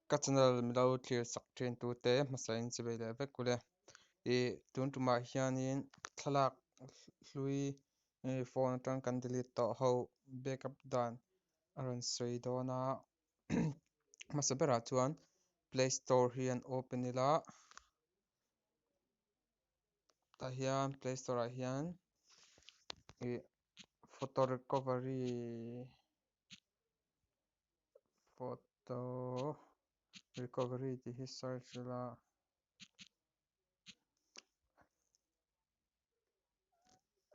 Ka channel milo thlir sak thin tute hmasa in chivei leh vek ule. Ih tun tumah hianin thlalak hlui phone atang kan delete tawh ho backup dan a rawn sawi dawn a. Hmasa berah chuan play store hi an open ila tah hian play store ah hian ih photo recovery photo recovery tih hi search ila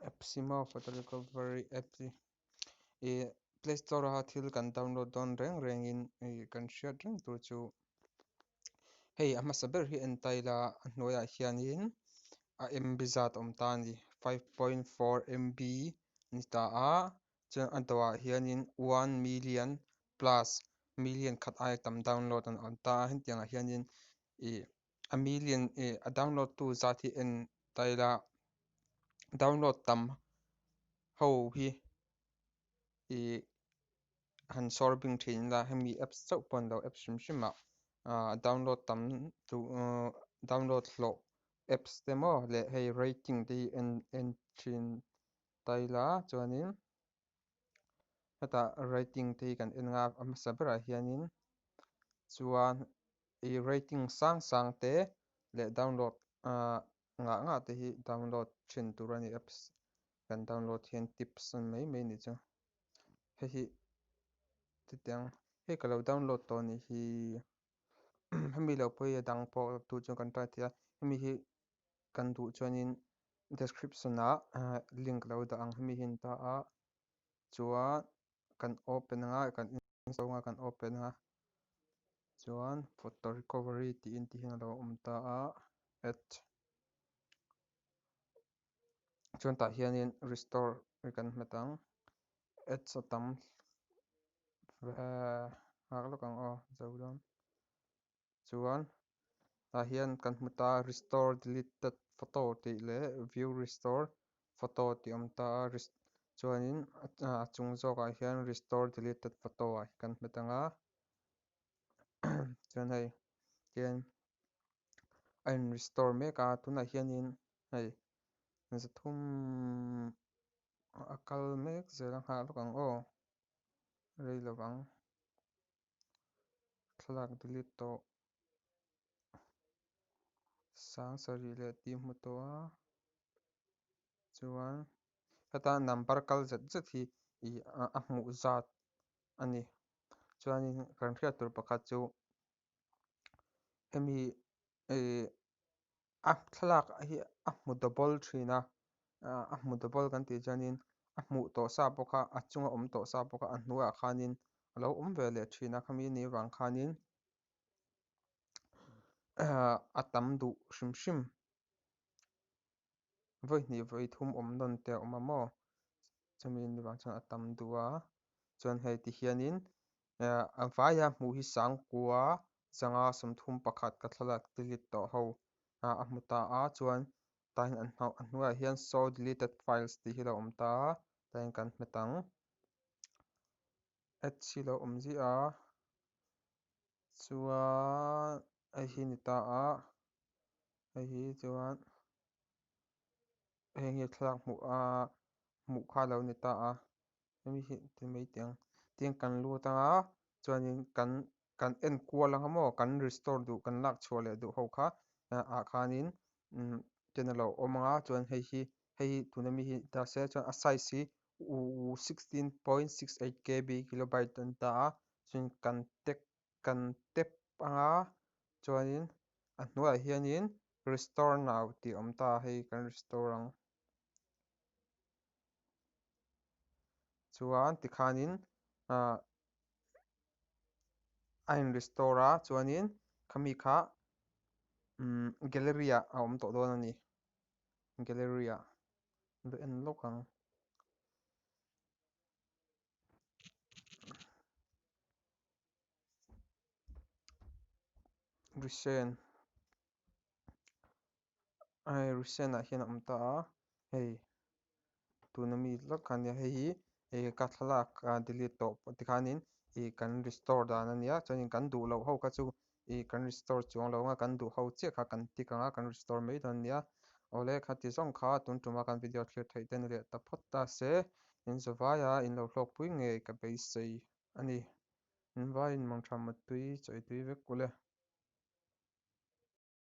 apps hi maw photo recovery app hi ih play store a thil kan download dawn reng rengin ih kan hriat reng tur chu hei a hmasa ber hi en ta ila a hnuaiah hianin a MB zat a awm ta a ni 5.4 MB a ni ta a chuan a dawhah hianin 1 million plus million khat aia tam download an awm ta a hetiangah hianin ih a million ih a download tu zat hi en ta ila download tam ho hi ih han sawr bing thin ila hemi apps chauh pawh ni lo apps hrim hrim ah download tam duh download hlawh apps te maw leh hei rating te hi en en thin ta ila chuanin hetah rating te hi kan en anga a hmasa berah hianin chuan ih rating sang sang te leh download ngah ngah te hi download thin tur a ni apps kan download hian tips an mai mai ni chu hei hi chutiang hei ka lo download tawh anih hi hemi lo pawh hi a dang pawh duh chuan kan try thei a hemi hi kan duh chuanin description ah link lo dah ang hemi hi an ta a chuan kan open anga kan install anga kan open anga chuan photo recovery tiin ti hian a lo awm ta a add chuan tah hianin restore kan hmet ang ads a tam nghak lawk ang aw zo dawn chuan tah hian kan hmu ta restore deleted photo tih leh view restore photo tih a awm ta a chuanin a chung zawkah hian restore deleted photo ah kan hmet anga chuan hei tian a in restore mek a tunah hianin hei zathum a kal mek zel a nghah lawk ang aw rei lovang thlalak delete tawh sang sarih leh tih hmu tawh a chuan heta number kal zet zet hi ih a hmuh zat a ni chuanin kan hriat tur pakhat chu hemi ih a thlalak hi a hmu double thin a a hmu double kan tih chuanin a hmuh tawh sa pawh kha a chunga awm tawh sa pawh kha a hnuaiah khanin a lo awm ve leh thin a khami nih avang khanin a tam duh hrim hrim vawi hnih vawi thum awm nawn te a awm a maw chumi nih vang chuan a tam duh a chuan hei ti hianin a vaia hmuh hi sangkua zanga sawmthum pakhat ka thlalak delete tawh ho a hmu ta a chuan tah hian a hnuaiah hian show deleted files tih hi a lo awm ta a tah hian kan hmet ang ads hi lo awm ziah a chuan hei hi ni ta a hei hi chuan heng hi thlalak hmuh a hmuh kha lo ni ta a hemi hi ti mai teh ang tin kan lut anga chuanin kan kan en kual anga maw kan restore duh kan lak chhuah leh duh ho kha ah khanin ten a lo awm anga chuan hei hi hei hi tuna mi hi ta se chuan a size hi 16.68 KB kilobyte an ta a chuan kan tek kan tap anga chuanin a hnuaiah hianin restore now tih a awm ta hei kan restore ang chuan tikhanin a in restore a chuanin khami kha gallery ah a awm tawh dawn a ni gallery ah va en lawk ang. Recent hei recent ah hian a awm ta a hei tuna mi lawk kha ania hei hi ka thlalak delete tawh tikhanin Ih kan restore dan a nia chuanin kan duh loh ho kha chu ih kan restore chuang lo anga kan duh ho chiah kha kan tick anga kan restore mai dawn nia. Awle khati zawng kha tun tuma kan video thlir theih te ni leh ta phawt ta se in zavaia in lo hlawkpui ngei ka beisei a ni. In vaiin mangtha mutui chawi tui vek ule.